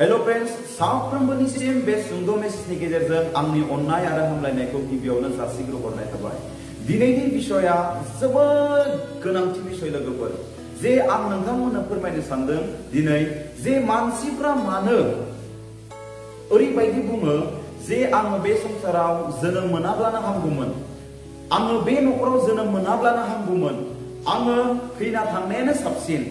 Hello friends, साफ्रोमबोनिसिम बे सुंद' मेसेजनि गेजेरजों आंनि अननाय आरो हामलायनायखौ गिबियावनो जासिग्रोहरनाय थाबाय। दिनैनि बिषया जोबोद गोनांथि बिषय लोगोफोर, जे आं नोंथांमोननो फोरमायनो सानदों दिनै जे मानसिफ्रा मानो ओरैबायदि बुङो जे आङो बे संसाराव जोनोम मोनाब्लानो हामगौमोन, आङो बे न'खराव जोनोम मोनाब्लानो हामगौमोन, आङो थैना थांनायानो साबसिन,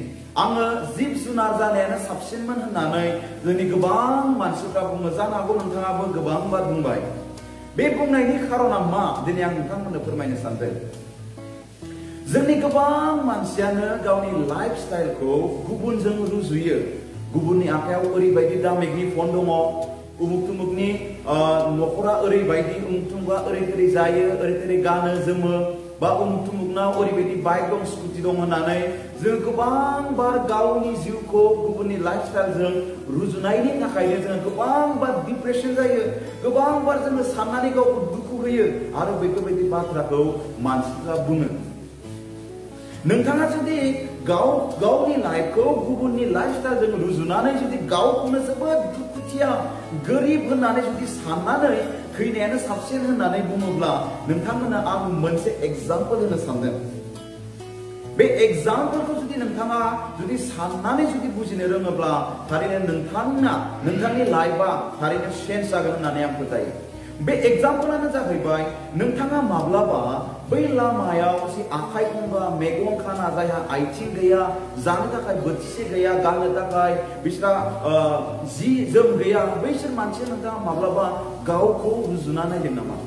आङो जिब जुनार जानायानो साबसिनमोन होननानै जोंनि गोबां मानसिफ्रा बुङो। जानो हागौ नोंथाङाबो गोबां बार बुंबाय। बे बुंनायनि खारना मा दिनै आं नोंथांमोननो फोरमायनो सानदों। जोंनि गोबां मानसियानो गावनि लाइफ स्टाइलखौ गुबुनजों रुजुयो। गुबुननि आखायाव ओरैबायदि दामिकनि फन दङ, उमुक तुमुकनि न'खरा ओरैबायदि, उमुक तुमुकआ ओरै जायो, ओरै गानो जोमो, बा उमुक तुमुकनाव ओरैबायदि बाइक दं, स्कुटि दं होननानै जों गोबां बार गावनि जिउखौ गुबुननि लाइफ स्टाइलजों रुजुनायनि थाखायनो जों गोबां बार डिप्रेसन जायो, गोबां बार जोङो साननानै गावखौ दुखु होयो आरो बेफोरबायदि बाथ्राखौ मानसिफ्रा बुङो। नोंथाङा जुदि गावनि लाइफखौ गुबुननि लाइफ स्टाइलजों रुजुनानै जुदि गावखौनो जोबोद दुखुथिया गोरिब होननानै जुदि साननानै थैनायानो साबसिन होननानै बुङोब्ला नोंथांमोना आं मोनसे एग्जाम्पल होनो सानदों। बे एग्जाम्पलखौ जुदि नोंथाङा जुदि साननानै जुदि बुजिनो रोङोब्ला थारैनो नोंथांनि लाइफआ थारैनो चेन्ज जागोन होननानै आं फोथायो। बे एग्जाम्पलानो जाहैबाय, नोंथाङा माब्लाबा बै लामायाव जि आखाइ खंगा, मेगन खाना, जायहा आथिं गैया, जानो थाखाय बोथिसे गैया, गाननो थाखाय बिस्रा जि जोम गैया, बैसोर मानसिया नोंथाङा माब्लाबा गावखौ रुजुना नायदों नामा?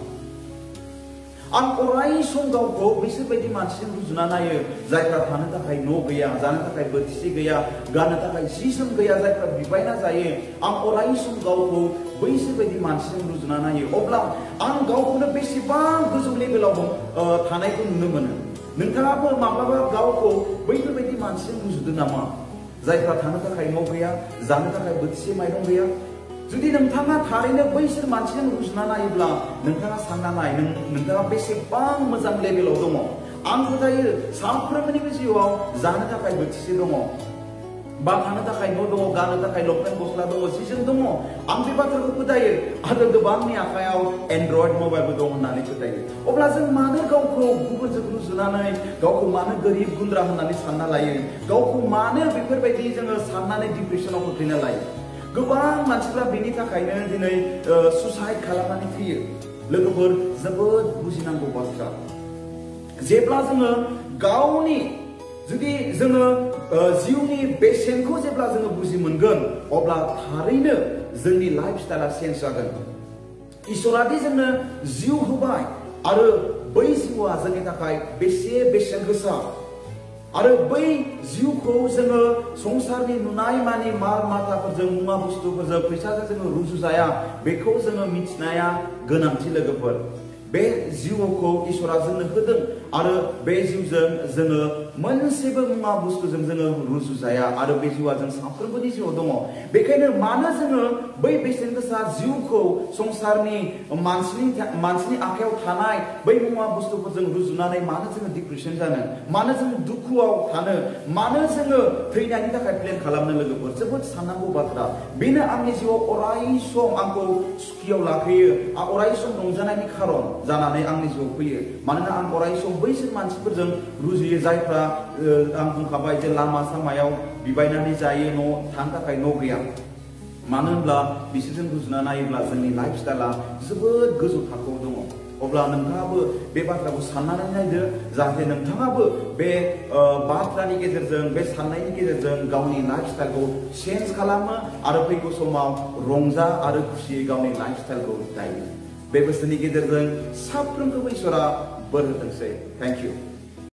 आं अराय सम गावखौ बिसोरबायदि मानसिजों रुजुना नायो, जायफ्रा थानो थाखाय न' गैया, जानो थाखाय बोथिसे गैया, गाननो थाखाय जि जोम गैया, जायफ्रा बिबायना जायो। आं अराय सम गावखौ बैसोरबायदि मानसिजों रुजुना नायो। अब्ला आं गावखौनो बेसेबां गोजौ लेभेलाव थानायखौ नुनो मोनो। नोंथाङाबो माब्लाबा गावखौ बैफोरबायदि मानसिजों रुजुदों नामा? जायफ्रा थानो थाखाय न' गैया, जानो थाखाय बोथिसे माइरं गैया। जुदि नोंथाङा थारैनो बैसोर मानसिजों रुजुना नायोब्ला नोंथाङा सानना नाय, नोंथाङा बेसेबां मोजां लेभेलाव दङ। आं फोथायो साफ्रोमनिबो जिउआव जानो थाखाय बोथिसे दङ, बा थानो थाखाय न' दङ, गाननो थाखाय लंपेन्ट गस्ला दङ, जि जोम दङ। आं बे बाथ्राखौ फोथायो आरो गोबांनि आखायाव एन्ड्रइड मबाइलबो दं होननानै फोथायो। अब्ला जों मानो गावखौ गुबुनजों रुजुनानै गावखौ मानो गोरिब गुन्द्रा होननानै सानना लायो? गावखौ मानो बेफोरबायदि जोङो साननानै डिप्रेसनाव खोख्लैना लायो? गोबां मानसिफ्रा बेनि थाखायनो दिनै सुसाइड खालामनानै थैयो। लोगोफोर, जोबोद बुजिनांगौ बाथ्रा। जेब्ला जोङो गावनि जुदि जोङो जिउनि बेसेनखौ जेब्ला जोङो बुजि मोनगोन, अब्ला थारैनो जोंनि लाइफ स्टाइला चेन्ज जागोन। इसोरादि जोंनो जिउ होबाय आरो बै जिउआ जोंनि थाखाय बेसे बेसेन गोसा, आरो बै जिउखौ जोङो संसारनि नुनाय मानि माल माथाफोरजों, मुवा बुस्थुफोरजों, फैसाजों जोङो रुजुजाया। बेखौ जोङो मिथिनाया गोनांथि लोगोफोर। बे जिउखौ इसोरा जोंनो होदों आरो बे जिउजों जोङो मोनसेबो मुवा बुस्थुजों जोङो रुजुजाया, आरो बे जिउआ जों साफ्रोमबोनि जिउआव दङ। बेखायनो मानो जोङो बै बेसेन गोसा जिउखौ संसारनि मानसिनि आखायाव थानाय बै मुवा बुस्थुफोरजों रुजुनानै मानो जोङो डिप्रेसन जानो, मानो जोङो दुखुआव थानो, मानो जोङो थैनायनि थाखाय प्लेन खालामनो? लोगोफोर, जोबोद साननांगौ बाथ्रा। बेनो आंनि जिउआव अराय सम आंखौ सुखियाव लाखियो, अराय सम रंजानायनि खारन जानानै आंनि जिउआव फैयो। मानोना आं अराय सम बैसोर मानसिफोरजों रुजुयो जायफ्रा आं बुंखाबाय जे लामा सामायाव बिबायनानै जायो, न' थानो थाखाय न' गैया। मानो होनब्ला बिसोरजों रुजुना नायोब्ला जोंनि लाइफ स्टाइला जोबोद गोजौ थाखोआव दङ। अब्ला नोंथाङाबो बे बाथ्राखौ साननानै नायदो, जाहाथे नोंथाङाबो बे बाथ्रानि गेजेरजों, बे साननायनि गेजेरजों गावनि लाइफ स्टाइलखौ चेन्ज खालामो आरो फैगौ समाव रंजा आरो खुसियै गावनि लाइफ स्टाइलखौ दायो। बे बोसोरनि गेजेरजों साफ्रोमखौबो इसोरा बोर होथोंसै। Thank you.